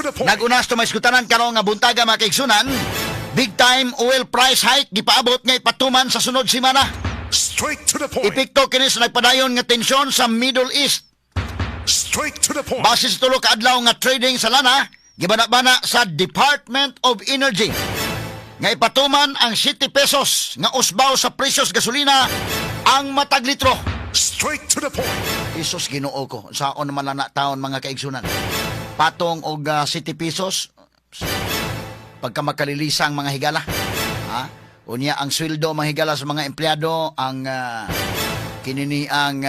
to the point. Nag-unas to may iskutanan karon nga buntaga, mga kaigsunan. Big time oil price hike gipaabot nga ipatuman sa sunod semana. Straight to the point. Epekto kini sa nagpadayon nga tensyon sa Middle East. Straight to the point. Base sa tulo ka adlaw nga trading sa lana, gibana-bana sa Department of Energy nga ipatuman ang 7 pesos nga usbaw sa presyos gasolina ang matag litro. Straight to the point. Isos, Ginoo ko, saon naman lang na taon, mga kaigsunan? Patong og 7 pesos pagka makalilisang, mga higala. Ha? Unya ang sweldo, mga higala, sa mga empleyado, ang kinini ang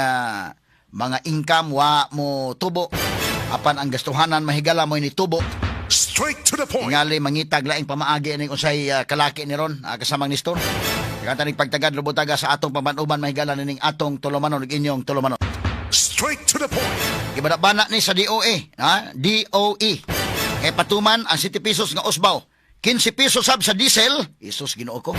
mga income wa mo tubo. Apan ang gastuhanan, mahigala, mo ni tubo. Straight to the point. Tingali mangitag laing pamaagi ning unsay kalaki ni ron kasamang Nestor. Kanta ning pagtagad rubutaga sa atong pamanuban, mahigala, nining atong tulumanon ug inyong tulumanon. Straight to the point. Gibana-bana ni sa DOE, ha? DOE. Kay patuman ang 7 pesos nga usbaw. 15 pesos sab sa diesel, Isus, Ginoo ko.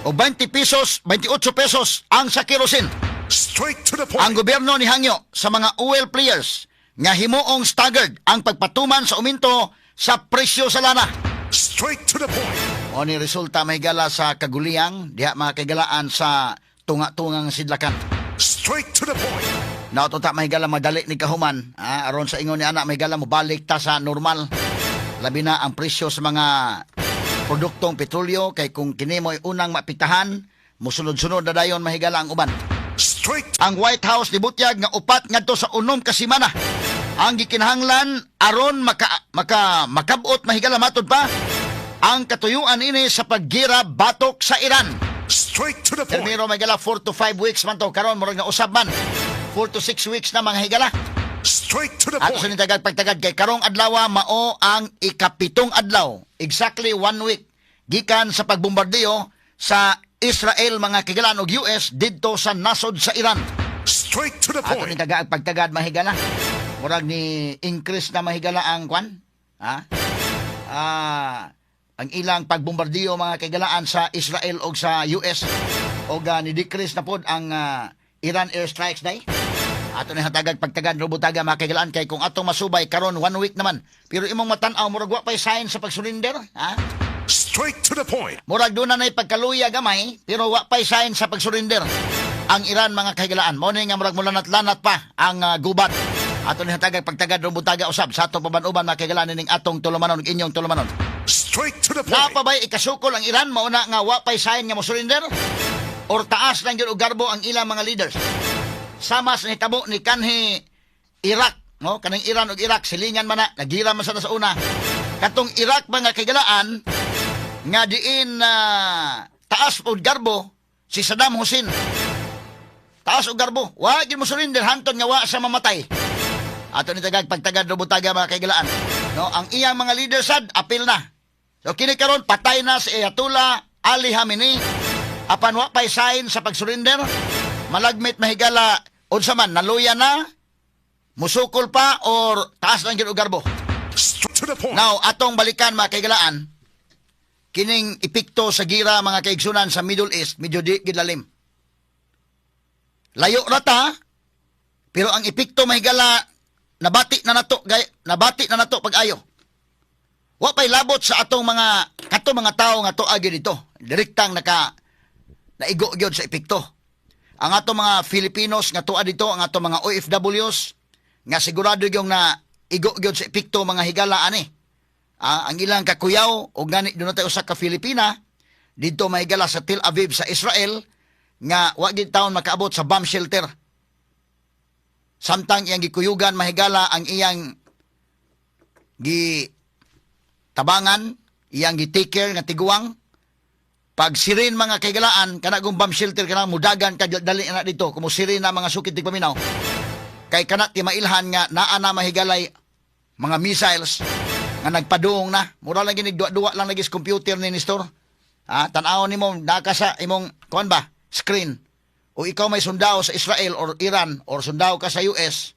O 20 pesos, 28 pesos ang sa kerosene. Straight to the point. Ang gobyerno ni hangyo sa mga oil players nga himuong staggered ang pagpatuman sa uminto sa presyo sa lana. Straight to the point. O ni resulta, mahigala, sa kaguliyang diha, mga kaigalaan, sa tunga-tungang sidlakan. Straight to the point. Nauto ta, mahigala, madali ni kahuman, ah, aron sa ingon ni ana, mahigala, mobalik ta sa normal. Labi na ang presyo sa mga produktong petrolyo kay kung kini mo'y unang maapektahan, musunod-sunod na dayon, mahigala, ang uban. Straight Ang White House nibutyag nga 4 ngadto sa 6 ka semana ang gikinahanglan aron maka, maka makabot, mahigala, matod pa ang katuyuan ini sa paggira batok sa Iran. Straight to the point. Termino, mahigala, 4 to 5 weeks man to karon, murag na usab man 4 to 6 weeks na, mga higala. Straight to the Ato sa point. nitagad pagtagad kay karong adlaw mao ang ikapitong adlaw, exactly one week gikan sa pagbombardiyo sa Israel, mga kahigalaan, og US didto sa nasod sa Iran. Straight to the Ato point. ni tagaag pagtagad, mahigala. Murag ni increase na, mahigala, ang kwan. Ha? Ang ilang pagbombardiyo, mga kahigalaan, sa Israel og sa US og ni decrease na pod ang Iran airstrikes day. Ato ni hatagag pagtagad robutaga, mga kahigalaan, kay kung atong masubay karon one week naman. Pero imong matan-aw, murag wa pay sign sa pagsurrender, ha? Straight to the point. Murag doon na na'y pagkaluya gamay, pero wa pay sign sa pagsurrender ang Iran, mga kahigalaan. Mao ni nga murag mulanat-lanat pa ang gubat. Ato ni hatagag pagtagad rubutaga usab sa atong pabanuban, mga kahigalaan, ning atong tulumanon ug inyong tulumanon. Straight to the point. Naa pa bay ikasukol ang Iran, mauna nga wa pay sign nga mosurrender? Or taas lang gyud og garbo ang ilang mga leaders? Sama sa nitabo ni kanhi Iraq, no? Kanang Iran ug Iraq silingan man na, nagira man sa una. Katong Iraq, mga kahigalaan, nga diin na taas og garbo si Saddam Hussein. Taas og garbo, wa gyud mo surrender hantod nga wa siya mamatay. Ato ni tagag pagtagad robutaga, mga kahigalaan. No, ang iyang mga leader sad apil na. So kini karon patay na si Ayatollah Ali Khamenei. Apan wa pay sign sa pagsurrender. Malagmit, mahigala, unsa man, naluya na, musukol pa or taas lang gyud og garbo. Straight to the point. Now, atong balikan, mga kahigalaan, kining epekto sa gira, mga kaigsunan, sa Middle East, medyo di gilalim. Layo ra ta, pero ang epekto, mahigala, nabati na nato, gay, nabati na nato pag-ayo. Wa pay labot sa atong mga kato mga tawo nga tuag gyud dito. Direktang naigo gyud sa epekto. Ang atong mga Filipinos nga tuad dito, ang atong mga OFWs nga sigurado yung na igo gyud sa epekto, mga higala, ani. Ang ilang kakuyaw o gani doon tayo usa ka Filipina didto, mahigala, sa Tel Aviv sa Israel nga wa gid taon makaabot sa bomb shelter. Samtang iyang gikuyugan, mahigala, ang iyang gi tabangan, iyang gi take care nga tiguang, pag siren, mga kahigalaan, kana kung bomb shelter kana mudagan ka dali na dito kung siren na, mga sukit tig paminaw. Kay kana ti mailhan nga naa na, mahigalay, mga missiles nga nagpadung na. Mura lang ginig duwa-duwa lang lagi sa computer ni Nestor. Tan-awon nimo naka sa imong kuan ba screen. O ikaw may sundao sa Israel or Iran or sundao ka sa US.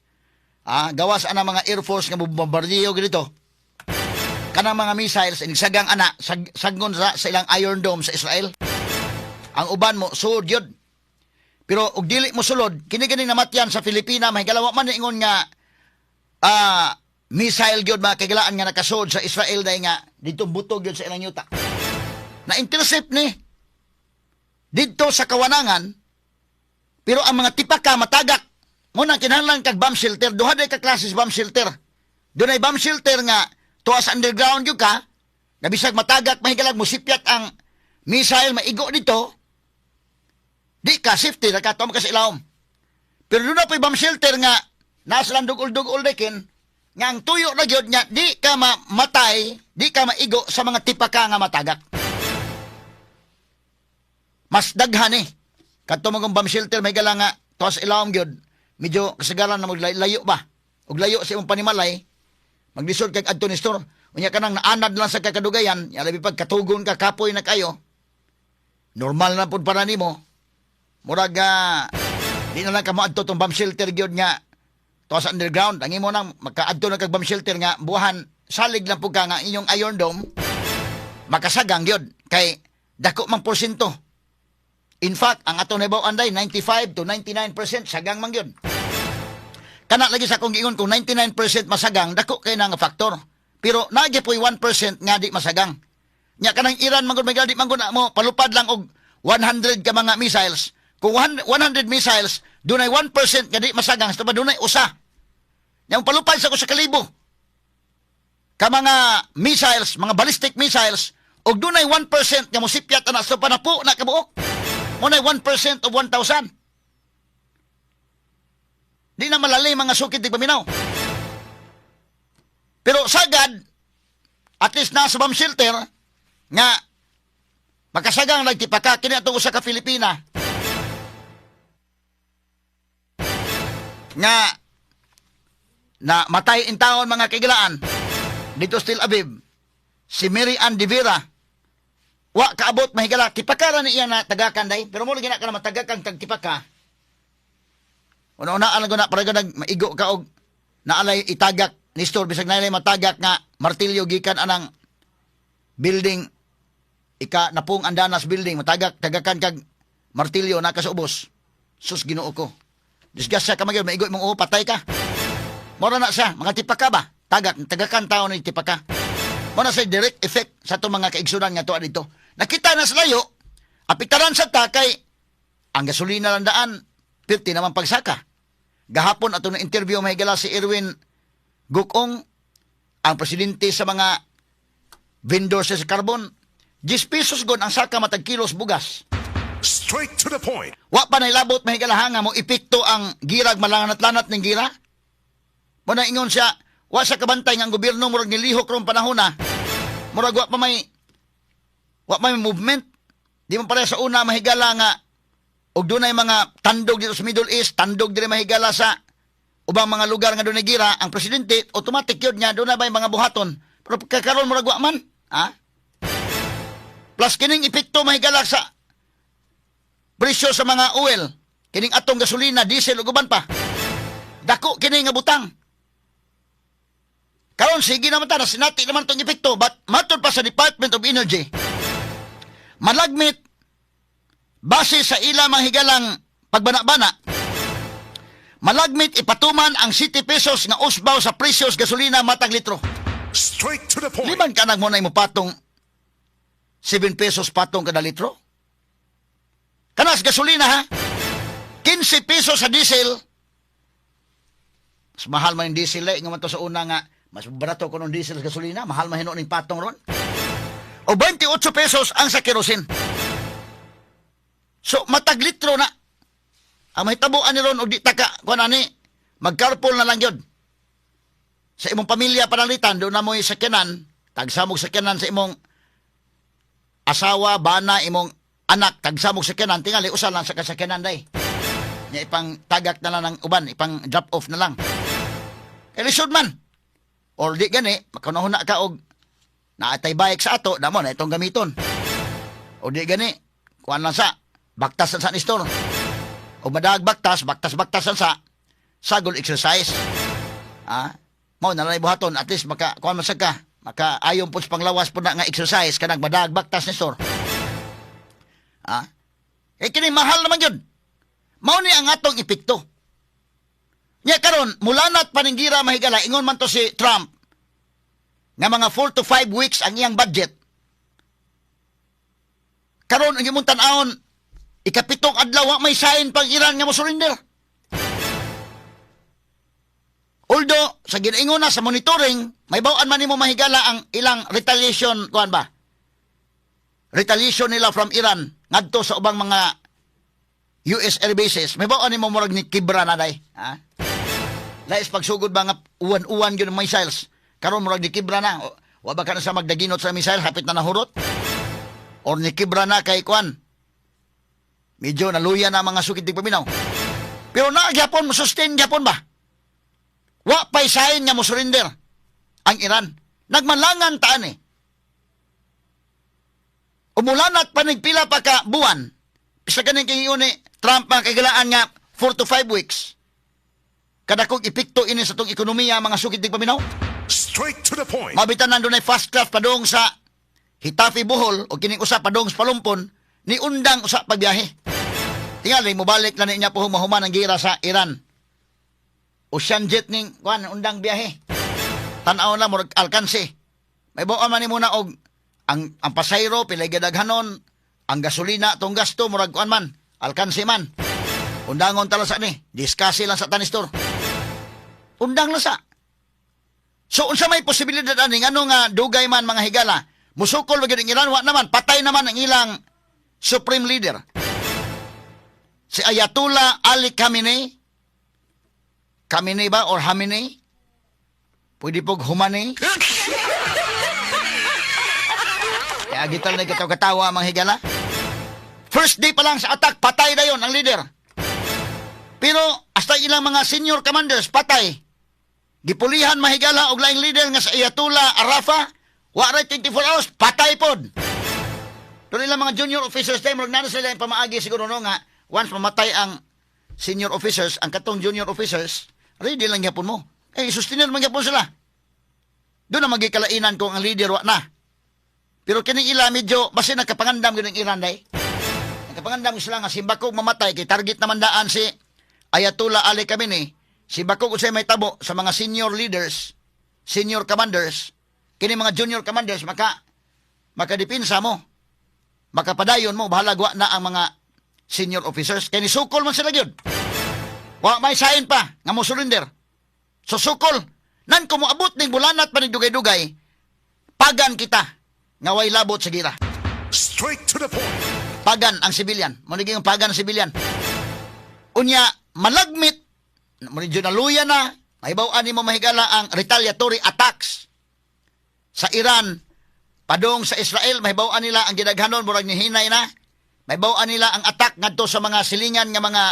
Gawas ana mga Air Force nga bombardiyo dito. Kanang mga missiles inigsagang ana saggon sa ilang Iron Dome sa Israel. Ang uban mo sud yun. Pero og dili mo sulod, kini ganing namatyan sa Pilipina, mahigala, wa man ingon nga missile gyud, mga kahigalaan, nga nakasod sa Israel dahil nga dito butog gyud sa ilang yuta. Na intercept ni didto sa kawanangan, pero ang mga tipaka matagak. Mao nang kinahanglan kag bomb shelter. Duha day ka klase bomb shelter. Dunay bomb shelter nga tuwa sa underground gyud ka, nga bisag matagak, mahigala, musipyat ang missile, maigo dito, di ka safety ra ka, tuwa ka sa ilawom. Pero duna po'y bomb shelter nga nasa lang dugol-dugol dekin, nga ang tuyo na gyud nga di ka mamatay, di ka maigo sa mga tipaka nga matagak. Mas daghan eh. Kadto mga bomb shelter, mahigala, nga tuwa sa ilawom gyud, medyo kasagaran na maglayo ba? Og layo sa imong panimalay, maglisod kag adto ni store. Unya kanang naanad lang sa kakadugayan, ya labi pag katugon ka, kapoy na kayo. Normal na pud para nimo. Murag di na lang ka moadto tong bomb shelter gyud nga tuwa sa underground. Ang imo nang makaadto na kag bomb shelter nga buhan salig lang pud ka nga inyong Iron Dome makasagang gyud kay dako mang porsyento. In fact, ang atong nahibaw-an day, 95 to 99% sagang man gyud. Kana lagi sa akong giingon, kung 99% masagang, dako kay na nga faktor. Pero naa po'y 1% nga di masagang. Nya kanang Iran man gud may di man gud na mo palupad lang og 100 ka mga missiles. Kung 100 missiles, dunay 1% nga di masagang, sa dunay usa. Nya palupad sa ko sa kalibo ka mga missiles, mga ballistic missiles, og dunay 1% nga mosipyat ana sa panapo na kabuok. Mao nay 1% of 1,000. Di na malalim, mga sukid di paminaw. Pero sagad, at least nasa bomb shelter, nga makasagang nagtipaka kini atong usa ka Filipina nga na matay in taon, mga kahigalaan, dito sa Tel Aviv, si Mary Ann De Vera. Wa kaabot, mahigala, tipaka ra ni iya na tagakan day, pero mo lagi na ka na matagakan kag tipaka. Una-una lang ko na para nag maigo ka og naalay itagak ni store, bisag nailay matagak nga martilyo gikan anang building, ika napung andanas building, matagak tagakan kag martilyo na ka sa ubos. Sus, Ginoo ko, disgrasya ka magyud, maigo imong uo, patay ka. Mora na siya mga tipaka ba, tagak tagakan tao ni tipaka. Mao na sa direct effect sa atong mga kaigsunan nga tuwa dito. Nakita na sa layo, apitaran sa ta kay ang gasolina lang daan 50 naman pagsaka. Gahapon ato na interview, mahigala, si Erwin Gukong, ang presidente sa mga vendors sa carbon. 10 pesos gon ang saka matag kilos bugas. Straight to the point. Wa pa nailabot, mahigala, nga mo epekto ang girag malanat-lanat ning gira. Mo na ingon siya, wa sa kabantay nga ang gobyerno murag nilihok rong panahon na. Murag wa pa may movement. Di man pareha sa una, mahigala, nga og dunay mga tandog dito sa Middle East, tandog diri, mahigala, sa ubang mga lugar nga dunay gira, ang presidente automatic yun niya dunay bay mga buhaton. Pero kakaron murag wa man, ha? Plus kining epekto, mahigala, sa presyo sa mga oil, kining atong gasolina, diesel ug uban pa. Dako kini nga butang. Karon sige naman ta, sinati naman tong epekto, but matod pa sa Department of Energy, malagmit base sa ila mga higalang pagbana-bana, malagmit ipatuman ang 7 pesos nga usbaw sa presyos gasolina matag litro. Straight to the point. Liban ka nag mo na imo patong 7 pesos patong kada litro? Kanas gasolina ha? 15 pesos sa diesel. Mas mahal man yung diesel eh. Nga man to sa una nga, mas barato ko ng diesel sa gasolina. Mahal man hinuon yung patong ron. O 28 pesos ang sa kerosene. So, matag litro na. Ang mahitabuan ni ron, o di taka, kuan ani, mag-carpool na lang yun. Sa imong pamilya pananglitan, doon na mo sakyanan, tagsamog sakyanan sa imong asawa, bana, imong anak, tagsamog sakyanan, tingali, usa lang sa kasakyanan day. Nya ipang tagak na lang ng uban, ipang drop off na lang. Kay lisod man. Or di gani, makunahuna ka og naatay bike sa ato, damo na itong gamiton. O di gani, kuan lang sa, baktas lang sa ni store. O madag baktas, baktas baktas lang sa, sagol exercise. Ah, mo na lang buhaton, at least maka kuan man sad ka, maka ayon po sa panglawas po na nga exercise kanang madag baktas ni store. Ah, eh kini mahal naman yun. Mao ni ang atong epekto. Nya karon mulanat pa ning gira, mahigala, ingon man to si Trump nga mga 4 to 5 weeks ang iyang budget. Karon ang imong tan-awon, ikapitong adlaw, wa may sign pang Iran nga mo surrender. Although sa ginaingon na sa monitoring, mahibaw-an man nimo, mahigala, ang ilang retaliation kuan ba? Retaliation nila from Iran ngadto sa ubang mga US air bases. Mahibaw-an nimo murag ni kibra na day. Ha? Lais pagsugod ba nga uwan-uwan gyud ang missiles. Karon murag ni kibra na. Wa ba ka na sa magdaginot sa missile hapit na nahurot? Or ni kibra na kay kuan? Medyo naluya na ang mga sukid paminaw. Pero naa gyapon, mo sustain gyapon ba? Wa pa'y sign nga mo surrender ang Iran. Nagmalangan taan eh. Umulanat pa pila pa ka buwan. Bisa ganing kay ni Trump, mga kahigalaan, nga 4 to 5 weeks. Kadakog epekto ini sa tong ekonomiya, mga sukid paminaw. Straight to the point. Mabitan nandun ay fast craft padung sa Getafe, Bohol o kining usa padung sa Palumpon ni undang usa pagbiyahe. Tingali mobalik na niya po mahuman ang gira sa Iran. Ocean jet ning kuan undang biyahe. Tan-aw na murag alkanse. Mahibaw-an man nimo na og ang pasayro pilay gadaghanon, ang gasolina tong gasto murag kuan man, alkanse man. Undangon tala sa ni, diskase lang sa tanistor. Undang lang sa. So unsa may posibilidad ani ngano nga dugay man, mga higala? Musukol ba gyud ang Iran? Wa naman, patay naman ang ilang supreme leader. Si Ayatollah Ali Khamenei. Khamenei ba or Khamenei? Pwede pog Humane? Kaya gital na katawa, mga higala. First day pa lang sa attack, patay na yon ang leader. Pero hasta ilang mga senior commanders, patay. Gipulihan, mahigala, og laing leader nga sa Ayatollah Arafa, wa ray 24 hours, patay pod. Pero ilang mga junior officers tayo, murag naa sila yung pamaagi siguro no nga, once mamatay ang senior officers, ang katong junior officers, ready lang gyapon mo. Eh, sustenir man gyapon sila. Doon na magikalainan kung ang leader wa na. Pero kining ila medyo, basta nakapangandam gyud ang Iran day. Nakapangandam sila nga simbakog mamatay, kay target naman daan si Ayatollah Ali Khamenei, simbakog unsay may tabo sa mga senior leaders, senior commanders, kini mga junior commanders makadipinsa mo. Makapadayon mo, bahalag wa na ang mga senior officers. Kay nisukol man sila gyud. Wa may sign pa nga mo surrender. So sukol. Nan kung moabot ning bulanat pa ning dugay-dugay, pagan kita nga way labot sa gira. Straight to the point. Pagan ang civilian. Mo ang pagan ang civilian. Unya, malagmit, mo medyo naluya na, mahibaw-an nimo, mahigala, ang retaliatory attacks sa Iran padung sa Israel, mahibaw-an nila ang gidaghanon murag nihinay na. Mahibaw-an nila ang attack ngadto sa mga silingan nga mga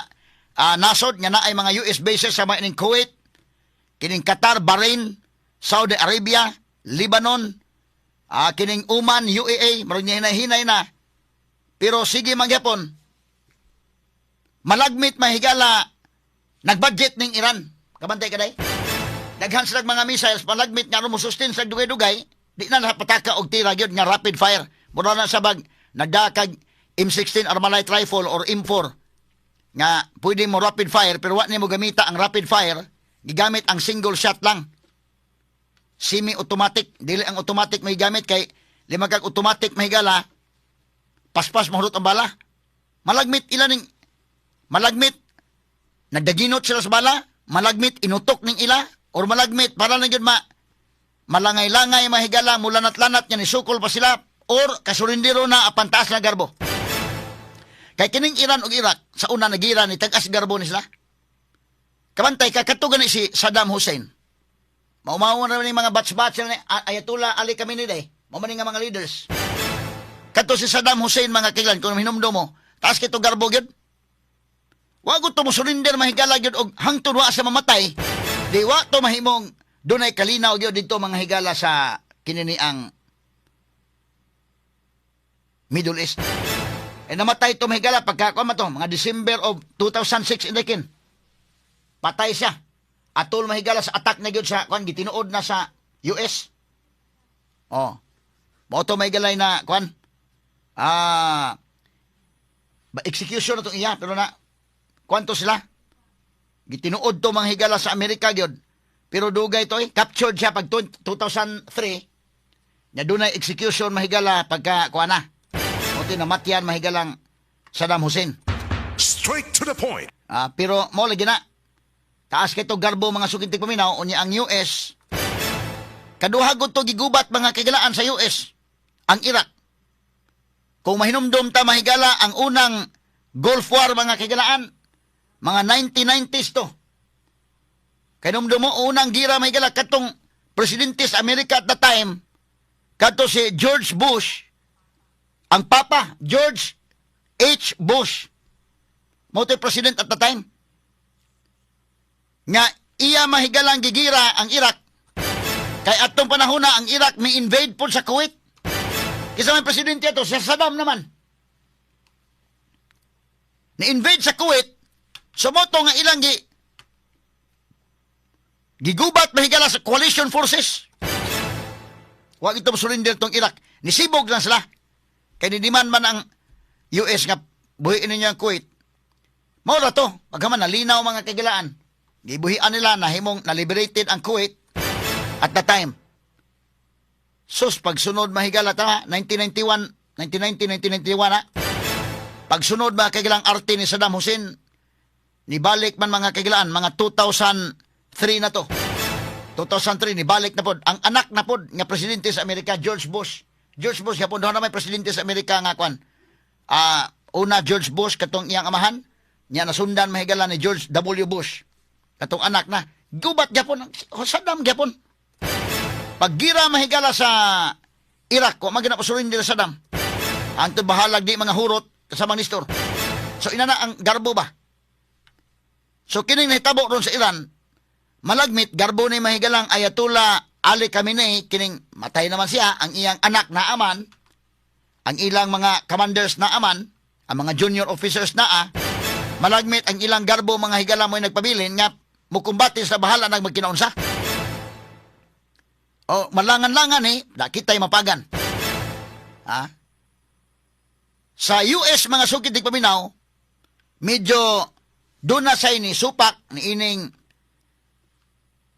nasod nga naay mga US bases sa mga ining Kuwait, kining Qatar, Bahrain, Saudi Arabia, Lebanon, kining Oman, UEA, murag nihinay-hinay na. Pero sige man gyapon. Malagmit, mahigala, nagbudget ning Iran. Kabantay ka day? Daghan sila mga missiles, malagmit nga mo sustain sa dugay-dugay, di na napataka og tira gyud nga rapid fire. Mura na sa bag nagdakag M16 Armalite rifle or M4 nga pwede mo rapid fire, pero wa nimo gamita ang rapid fire, gigamit ang single shot lang. Semi-automatic, dili ang automatic may gamit kay lima kag automatic, mahigala, paspas mahurot ang bala. Malagmit ila ning malagmit nagdaginot sila sa bala, malagmit inutok ning ila or malagmit para na gyud ma malangay-langay, mahigala, mulanat-lanat nga nisukol pa sila or kasurindiro na apan taas na garbo. Kay kining Iran ug Iraq sa una nagira ni tag-as garbo ni sila. Kabantay ka kadto gani si Saddam Hussein. Maumaw na ni mga batch-batch ni Ayatollah Ali Khamenei day. Mao man ni nga mga leaders. Kadto si Saddam Hussein, mga kiglan, kung hinumdum mo, taas kito garbo gyud. Wa gud to mo surrender, mahigala, gyud og hangtod wa sa mamatay. Di wa to mahimong dunay kalinaw gyud didto, mga higala, sa kinini ang Middle East. Eh namatay to, mahigala, pagka kuan man to, mga December of 2006 indikin. Patay siya. Atol, mahigala, sa attack na gyud sa kuan gitinuod na sa US. Oh. Mao to, mahigalay na kuan. Ba execution na tong iya pero na kuan to sila. Gitinuod to, mga higala, sa Amerika gyud. Pero dugay to eh. Captured siya pag 2003. Nya dunay execution, mahigala, pagka kuha na. Mao namatyan, mahigalang, Saddam Hussein. Straight to the point. Ah, pero mo lagi na. Taas kay to garbo, mga suking tigpaminaw, unya ang US kaduha gud to gigubat, mga kahigalaan, sa US ang Iraq. Kung mahinumdum ta, mahigala, ang unang Gulf War, mga kahigalaan, mga 1990s to. Kay numdum mo, unang gira, mahigala, katong presidente sa Amerika at the time, kadto si George Bush, ang papa, George H. Bush, mao to'y president at the time. Nga iya, mahigalang, gigira ang Iraq. Kay atong panahon na ang Iraq may invade po sa Kuwait. Kinsa may presidente ato, si Saddam naman. Ni-invade sa Kuwait, so mao to nga ilang gigubat, mahigala, sa coalition forces. Wa ito surrender tong Iraq. Nisibog lang sila. Kay ni-demand man ang US nga buhiin ninyo ang Kuwait. Mao ra to. Pagkaman nalinaw, mga kahigalaan. Gibuhian nila, nahimong na-liberated ang Kuwait at the time. Sus, pagsunod, mahigala, ta, 1991, 1990, 1991 na. Pagsunod, mga kahigalaan, arte ni Saddam Hussein, nibalik man, mga kahigalaan, mga 2003 na to. 2003, nibalik na pod. Ang anak na pod nga presidente sa Amerika, George Bush. George Bush, yapon doon na may presidente sa Amerika nga kwan. Ah, una George Bush katong iyang amahan, niya nasundan, mahigala, ni George W. Bush. Katong anak na, gubat gyapon, Saddam gyapon. Paggira, mahigala, sa Iraq, wa man gyud na surrender Saddam. Ang bahalag di mga hurot kasamang Nestor. So ina na ang garbo ba? So kining nahitabo ron sa Iran, malagmit garbo ni, mahigalang, Ayatollah Ali Khamenei, kining matay naman siya, ang iyang anak na aman, ang ilang mga commanders na aman, ang mga junior officers na malagmit ang ilang garbo, mga higala, mo'y nagpabilin nga mukumbate sa bahala nag magkinaunsa. O malangan-langan eh, da kita'y mapagan. Ha? Sa US, mga sukit di paminaw, medyo doon na sa ini supak ni ining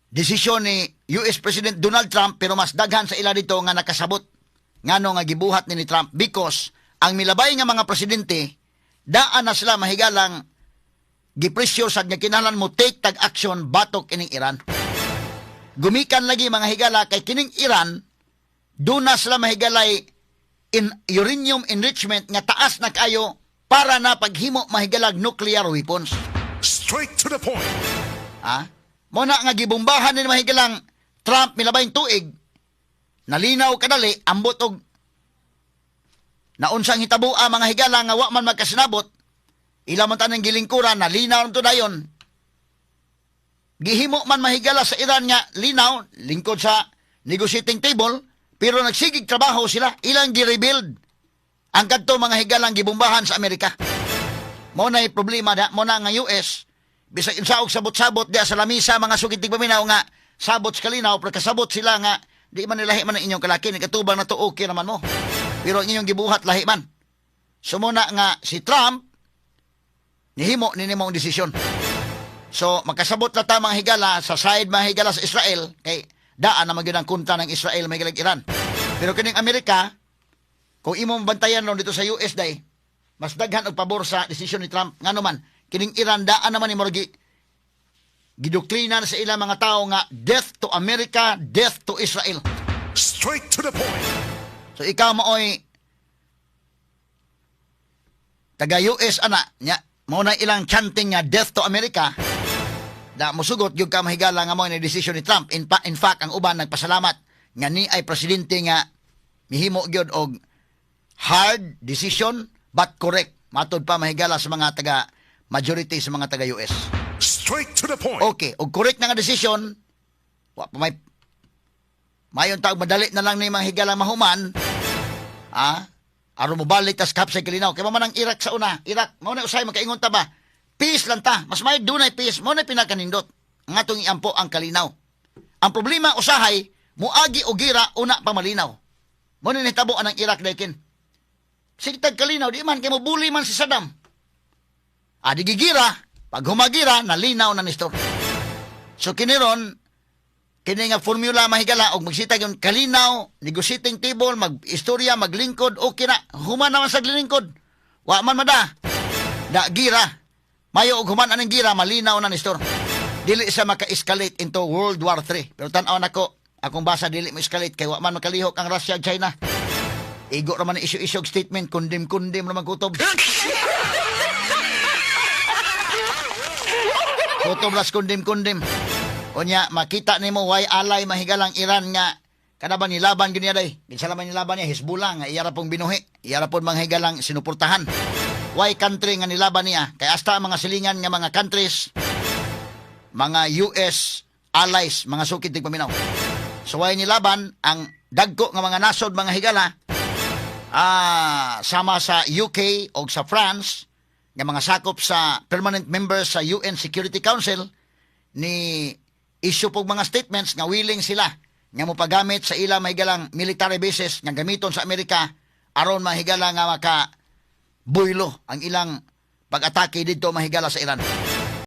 desisyon ni US President Donald Trump, pero mas daghan sa ila dito nga nakasabot ngano nga gibuhat ni Trump, because ang milabay nga mga presidente, daan na sila, mahigalang, gipresyo sa nga kinahanglan mo take tag action batok ining Iran. Gumikan lagi, mga higala, kay kining Iran doon na sila, mahigalay, in uranium enrichment nga taas na kayo para na paghimo, mahigalag, nuclear weapons. Straight to the point. Ha? Mo na nga gibombahan ni, mahigalang, Trump milabayng tuig, nalinaw kadali, ambot og naunsang hitaboa, mga higala, nga wa man magkasinabot, ila man tanang gilingkuran, nalinaw to dayon. Gihimo man, mahigala, sa Iran nga linaw lingkod sa negotiating table, pero nagsigig trabaho sila, ilang gi-rebuild ang kadto, mga higalang, gibombahan sa Amerika. Mo na problema da, mo na nga US bisag unsa og sabot-sabot diya sa lamisa, mga sukit paminaw, nga sabot sa kalinaw, pero kasabot sila nga di man nilahi man ang inyong kalaki ni katubang na to, okay naman mo. Pero ang inyong gibuhat lahi man. So mo na nga si Trump nihimo ni nimo ang desisyon. So makasabot na ta, mga higala, sa side, mga higala, sa Israel, kay daan naman gyud ang kontra ng Israel, mga higala, Iran. Pero kining Amerika, kung imong bantayan ron dito sa US day, mas daghan og pabor sa desisyon ni Trump. Ngano man, kining Iran daan naman ni murag gidoktrina na sa ilang mga tao nga death to America, death to Israel. Straight to the point. So ikaw maoy taga US ana nya, mao na ilang chanting nga death to America, da musugot gyud ka, mahigala, nga mao ni decision ni Trump. In fact, ang uban nagpasalamat nga ni ay presidente nga mihimo gyud og hard decision but correct, matud pa, mahigala, sa mga taga majority sa mga taga US. Straight to the point. Okay, og correct na nga decision, wa pa may mayon tawag, madali na lang ni mga higala mahuman. Ah, aron mo balik tas kapsay kalinaw. Kay man ang Iraq sa una, Iraq mao na usay makaingon ta ba? Peace lang ta. Mas may dunay peace, mao na pinakanindot. Ang atong iampo ang kalinaw. Ang problema usahay, muagi og gira una pa malinaw. Mao na nahitabo anang Iraq daykin. Sige tag kalinaw, di man kay mo bully man si Saddam. Ah, di gigira. Pag humagira, nalinaw na, Nestor. So kiniron, kini nga formula, mahigala, og magsita yung kalinaw, negotiating table, mag-istorya, maglingkod, okay na. Human naman sa lingkod. Wa man mada. Da gira. Mayo og human aning gira, malinaw na, Nestor. Dili siya maka-escalate into World War III. Pero tan-aw nako, akong basa, dili mo escalate kay wa man makalihok ang Russia ug China. Igo ra man issue-issue og statement, kundim-kundim ra man kutob. Kutob las kundim-kundim. Unya, makita nimo way alay, mahigalang, Iran nga kada ba nilaban gyud niya day. Kinsa man nilaban niya? Hezbollah nga iya ra pong binuhi. Iya ra pong, mga higalang, sinuportahan. Way country nga nilaban niya kay hasta ang mga silingan nga mga countries, mga US allies, mga sukid tigpaminaw. So way nilaban ang dagko nga mga nasod, mga higala, sama sa UK o sa France nga mga sakop sa permanent members sa UN Security Council, ni issue pog mga statements nga willing sila nga mopagamit sa ila, mahigalang, military bases nga gamiton sa Amerika aron, mahigala, nga maka buylo ang ilang pag-atake didto, mahigala, sa Iran.